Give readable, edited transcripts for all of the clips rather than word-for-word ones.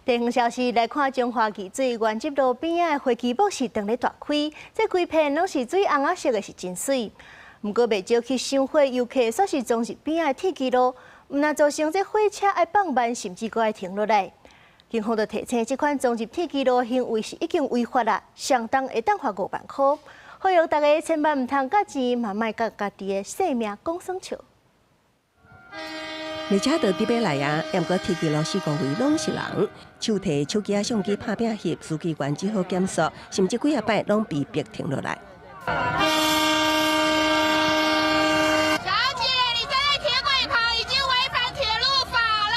地方消息來看，彰化二水原汁路邊仔的花旗木是當咧大開，這規片攏是水紅仔色的，是真媠。毋過袂少去賞花遊客，煞是撞入邊仔的鐵枝路，毋但造成這火車愛放慢，甚至閣愛停落來。警方就提醒，這款撞入鐵枝路行為是已經違法啦，相當會當罰5萬箍。呼籲大家千萬毋通共錢，嘛莫共家己的性命講耍笑。列車就佇欲來啊，毋過鐵枝路四五圍攏是人，手提手機仔相機拍拼翕，司機員只好減速，甚至幾仔擺攏被迫停落來。小姐，你站在鐵軌旁已經違反鐵路法了，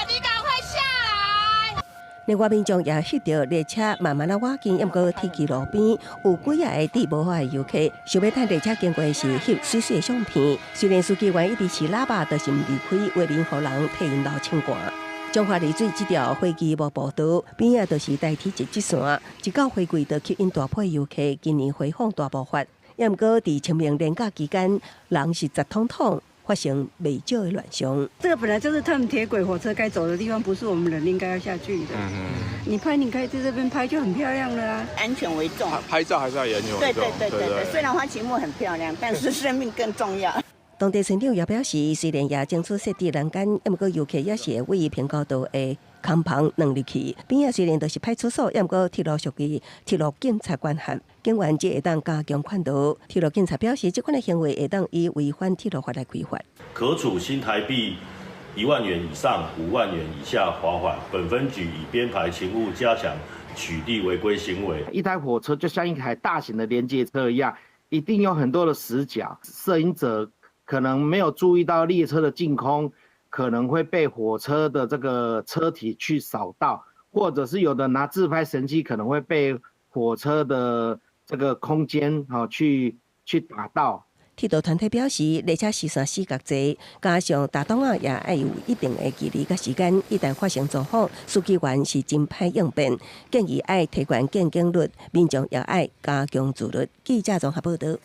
你趕快下來。另外民眾也翕著列車慢慢仔倚近，毋過鐵枝路邊有幾仔个戴帽仔的遊客，想欲趁列車經過時翕媠媠的相片。雖然司機員一直吹喇叭，就是毋離開，為免予人替𪜶流穿汗。彰化二水這條花旗木步道邊仔就是台鐵一節線，一到花季就吸引大批遊客。今年花風大爆發，毋過佇清明連假期間，人是擠淙淙，發生袂少的亂象。這個本來就是他們鐵軌火車該走的地方，不是我們人應該要下去的。你拍，你可以在這邊拍就很漂亮了啊。安全為重，拍照還是要安全為重。對對對對對，雖然花旗木很漂亮，但是生命更重要。當地村長也表示，雖然也爭取設置欄杆，毋過遊客也是會對平交道的空棚鑽入去。邊仔雖然就是派出所，毋過鐵路屬於鐵路警察管轄，警員只會當加強勸導。鐵路警察表示，這款的行為會當以違反鐵路法來開罰。可處新台幣1萬元以上5萬元以下罰款。本分局已編排勤務，加強取締違規行為。一台火車就像一台大型的連接車一樣，一定有很多的死角，攝影者可能沒有注意到列車的淨空，可能會被火車的這個車體去掃到，或者是有的拿自拍神器可能會被火車的這個空間去打到。鐵道團體表示，列車視線死角濟，加上踏擋仔也愛有一定的距離佮時間，一旦發生狀況，司機員是真歹應變，建議愛提懸見警率，民眾也愛加強自律。記者綜合報導。